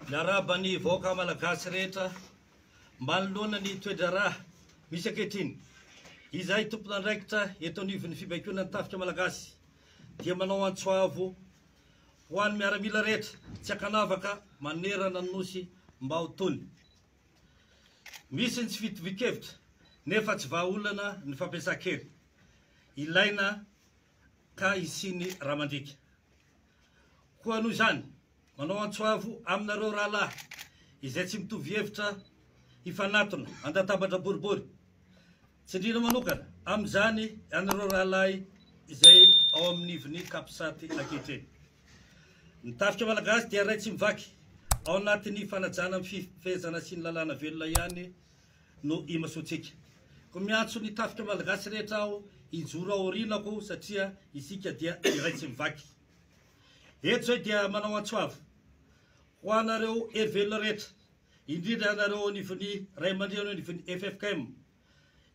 Miarahaba ny vahoaka Malagasy rehetra manoloana ny toe-draharaha misy ankehitriny. Izahay tompon'andraikitra eto anivon'ny fibaikoana ny Tafika Malagasy dia manao antso avo ho an'ny miaramila rehetra tsy ankanavaka manerana ny Nosy mba ho tony. Misy ny tsy fitovian-kevitra nefa tsy vahaolana ny fampiasan-kery. Ilaina ka hisian'ny ra mandriaka. Koa noho izany, manao antso avo aminareo rahalahy izay tsy mitovy hevitra hifanatona an-databatra boribory. Tsindriana manokana amin'izany ianareo rahalahy izay ao amin'ny ivon'ny Capsat ankehitriny. Ny tafika malagasy dia ray tsy mivaky ao anatin'ny fanajana ny fifehezana sy ny lalàna velona ihany no imasoantsika. Koa miantso ny tafika malagasy rehetra aho hijoro ao aorianako satria isika dia iray tsy mivaky. Eto izay dia manao antso avo ho anareo hery velona rehetra, indrindra ianareo ao anivon'ny ray aman-dreny ao anivon'ny ffkm,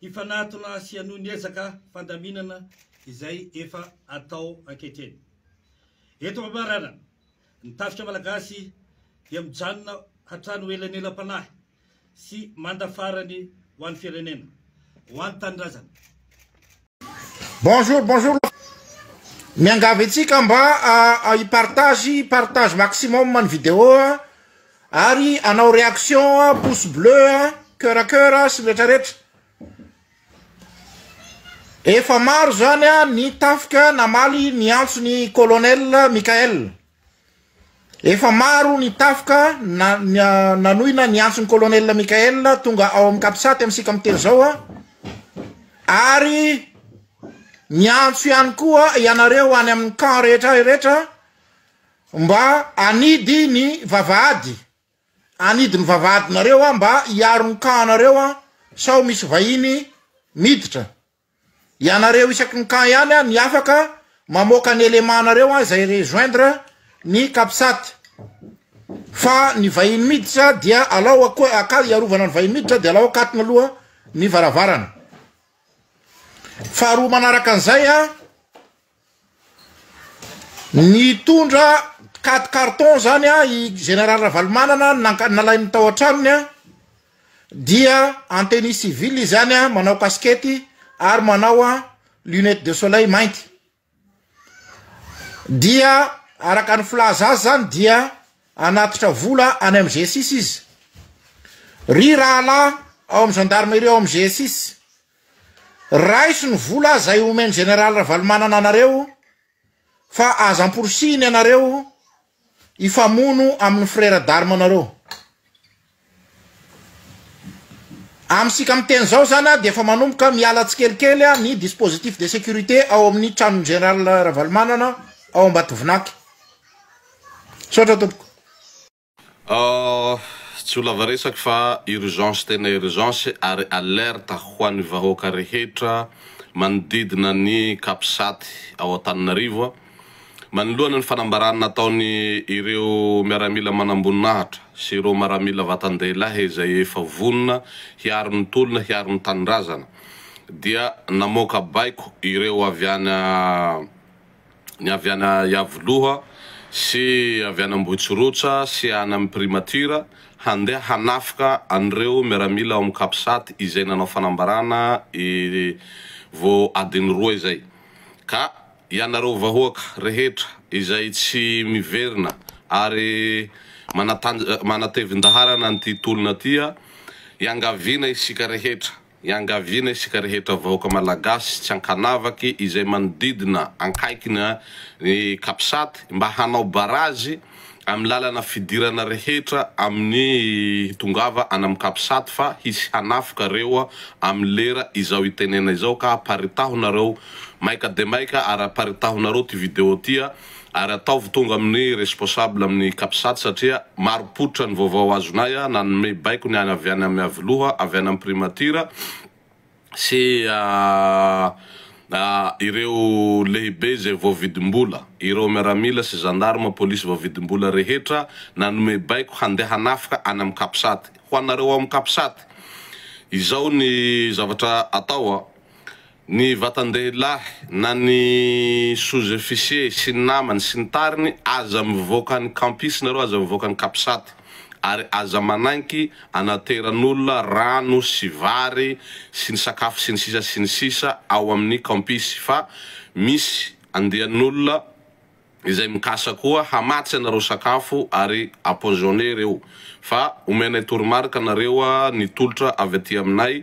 hifanatona sy hanohy ny ezaka fandaminana izay efa atao ankehitriny. Eto am-pamaranana, ny tafika malagasy dia mijanona hatrany ho elanelam-panahy sy manda farany ho an'ny firenena, ho an'ny tanindrazana. Bonjour bonjour Miangavy antsika mba hi partage partage maximum ny vidéo ary hanao réaction pouce bleu cœur cœur sy ny retraretra. Efa maro zany ny tafika namaly ny antson'i colonel Mickaël. Efa maro ny tafika nanohina ny antson'i colonel Mickaël tonga ao amin'ny Capsat amintsika miteny izao ary miantso ihany koa ianareo any amin'ny camp rehetra rehetra mba hanidy ny vavahady, hanidy ny vavahadinareo mba hiaro ny camp anareo sao misy vahiny miditra. Ianareo isaky ny camp ihany ny afaka mamoaka ny élément nareo izay rejoindre ny capsat fa ny vahiny miditra dia alao aka hiarovana ny vahiny miditra dia alao akatona aloha ny varavarana. Faharoa manaraka an'izay a, nitondra quatre cartons zany a i général Ravalomanana nanka- nalainy tao an-tranony a, dia en tenue civile izy any a, manao kasikety ary manao a lunette de soleil mainty. Dia araka ny filaza azy zany dia hanatitra vola any amin'ny G6 izy. Ry rahalahy ao amin'ny gendarmerie ao amin'ny G6, raiso ny vola zay omen'ny général Ravalomanana anareo fa aza amporisihiny ianareo hifamono amin'ny frère d'armes nareo. Amintsika miteny izao zany dia efa manomboka miala tsikelikely ny dispositif de sécurité ao amin'ny tranon'ny général Ravalomanana ao Ambatovinaky. Misaotra tompoko. Tsy ho lava resaka fa urgence tena urgence ary alerte ho an'ny vahoaka rehetra manodidina ny capsat ao Antananarivo manoloana ny fanambarana nataony ireo miaramila manamboninahitra sy ireo maramila vatan-dehilahy izay efa vonona hiaro ny tolona hiaro ny tanindrazana dia namoaka baiko ireo avy any ny avy any Iavoloha sy avy any Ambohitsorohitra sy any amin'ny Primature handeha hanafika an'ireo miaramila ao amin'ny Capsat izay nanao fanambarana vao adiny roa izay. Ka ianareo vahoaka rehetra izay tsy miverina ary manatevin-daharana an'ity tolona ity, iangaviana isika rehetra Iangaviana isika rehetra vahoaka Malagasy tsy ankanavaky izay manodidina ankaikina ny Capsat mba hanao barazy amin'ny lalana fidirana rehetra amin'ny hitongava any amin'ny Capsat fa hisy hanafika reo amin'ny lera izao itenena izao ka aparitaho nareo maika de maika ary aparitaho nareo ty video ty Ary ataovy tonga amin'ny responsable amin'ny capsat satria marim-pototra ny vaovao azonay a, nanome baiko ny any avy any amin'ny Iavoloha, avy any amin'ny primature sy ireo lehibe izay voavidim-bola, ireo miaramila sy gendarme, polisy voavidim-bola rehetra nanome baiko handeha hanafika any amin'ny capsat. Ho anareo ao amin'ny capsat, izao ny zavatra atao a. Ny vatan-dehilahy na ny sous-officier sy ny namany sy ny tariny aza mivoaka ny campus nareo aza mivoaka ny capsat ary aza manaiky anateran'olona rano sy vary sy ny sakafo sy ny sisa sy ny sisa ao amin'ny campus fa misy andian'olona izay mikasa koa hamatsy anareo sakafo ary empoisonner ireo fa omenay toromarika anareo ny tolotra avy aty aminay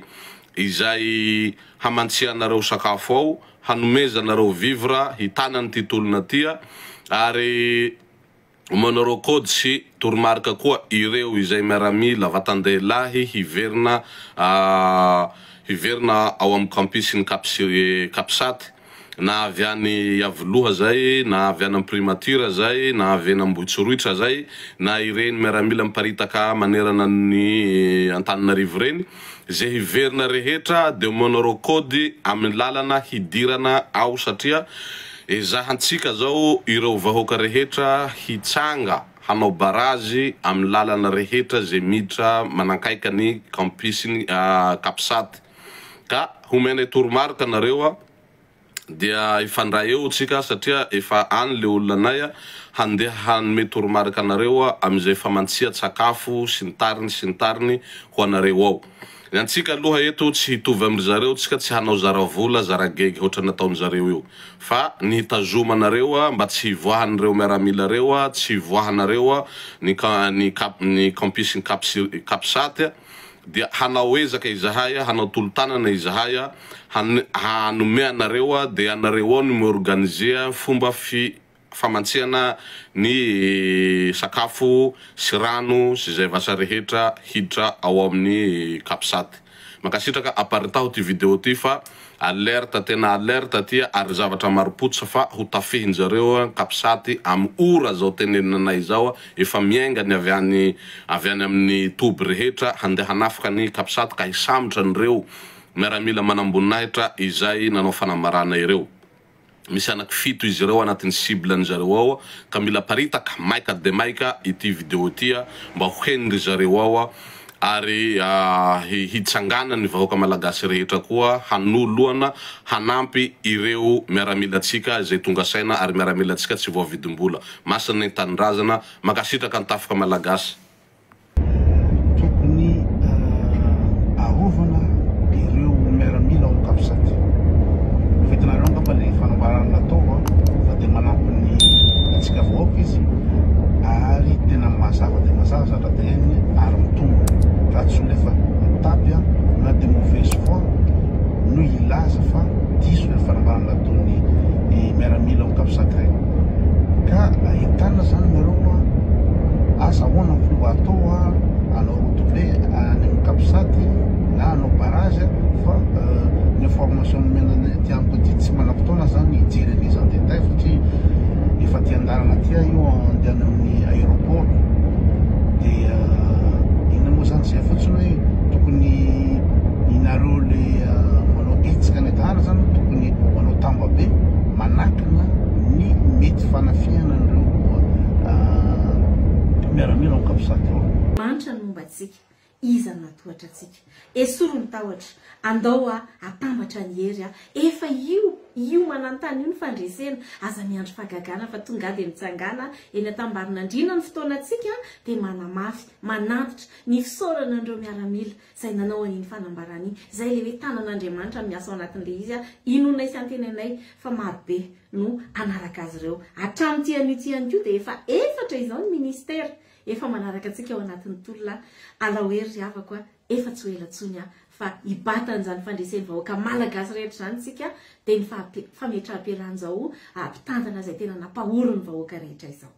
izay hamantsianareo sakafo ao hanomezanareo vivre hitana an'ity tolona ty ary omenareo code sy toromarika koa ireo izay miaramila vatan-dehilahy hiverina hiverina ao amin'ny campus ny capsat na avy any Iavoloha zay, na avy any Amprimature zay, na avy eny Ambohitsorohitra zay, na ireny miaramila miparitaka manerana ny Antananarivo ireny, ze hiverina rehetra de omenareo code amin'ny lalana hidirana ao satria ezahantsika zao ireo vahoaka rehetra hitsanga hanao barazy amin'ny lalana rehetra ze miditra manankaika ny campus ny capsat. Ka homenay toromarika nareo a, dia hifandray eo tsika satria efa any le olona anay a, handeha hanome toromarika anareo a amin'izay famantsian-tsakafo sy ny tariny sy ny tariny ho anareo ao. Ny antsika aloha eto tsy hitovy amin-dry zareo tsika tsy hanao zara vola zara gegy hoatran'ny nataon-jareo io fa ny hitazomanareo a mba tsy hivoahan'ireo miaramila reo a, tsy hivoahanareo a ny ny ny campus ny capsat a, dia hanao ezaka izahay, hanao tolo-tanana izahay hanome anareo, dia ianareo ao no mi-organiser fomba fi famantsihana ny sakafo sy rano sy izay vasa rehetra hiditra ao amin'ny capsat. Mankasitraka aparitaho ty video ty fa Alerte tena alerte aty ary zavatra maropototra fa ho tafihin-jareo capsat am ora zao tenenina anay izao efa miainga ny avy any avy any amin'ny toby rehetra handeha hanafika ny capsat ka hisambotra an'ireo miaramila manamboninahitra izay nanao fanambarana ireo. Misy anaky fito izy ireo anatin'ny cible ny zareo ao ka mila aparitaka maika de maika ity video ity mba ho henon'ry zareo ao ary hitsanganan'ny vahoaka malagasy rehetra koa hanoloana hanampy ireo miaramilantsika izay tonga saina ary miaramilantsika tsy voavidim-bola. Masina ny tanindrazana. Mankasitraka ny tafika malagasy. Tokony arovana ireo miaramila ao Capsat. Efa hitanareo angamba le fanambarana natao fa dia manampy ny antsika vahoaka izy ary tena mazava dia mazava zavatra teneniny ary mitombina. Raha tsy olona efa mitapy na de mauvaise foi no hilaza fa diso ilay fanambarana nataon'ny miaramila ao Capsat ireny. Ka entanina zany nareo Asa ahoana ny fomba atao hanao rodobe any amin'ny capsat na hanao barrage fa ny information nomena anay aty amiko aty tsy manam-potoana zany hijery an'izy en détail satria efa aty an-dalana aty aho io andeha any amin'ny aéroport dia inona moa zany zay fotsiny hoe tokony inareo le manao hetsika any an-tanàna zany tokony manao tambabe manakana ny mety fanafihana an'ireo miaramila ao Capsat ao. Manitra ny momba antsika, iza no natohatra antsika? Esory ny tahotra, andao a atambatra ny hery a, efa io, io manantany io ny fandresena, aza miandry fahagagana fa tongà dia mitsangàna eny Antambarinandriana ny fotoanantsika dia manamafy, manantitra ny fisaorana an'ireo miaramila izay nanao an'iny fanambarana iny, izay ilay hoe tanan'Andriamanitra miasa ao anatin'ilay izy a, inoanay sy antenainay fa marobe no hanaraka azy ireo. Hatramin'ity anio ity ihany koa dia efa efatra izao ny ministera efa manaraka antsika ao anatin'ny tolona Alao hery ry havako a, efa tsy ho ela intsony aho fa hibata an'izany fandresen'ny vahoaka malagasy rehetra izany isika dia ny fametraham-pialana izao mpitantana izay tena nampahory ny vahoaka rehetra izao.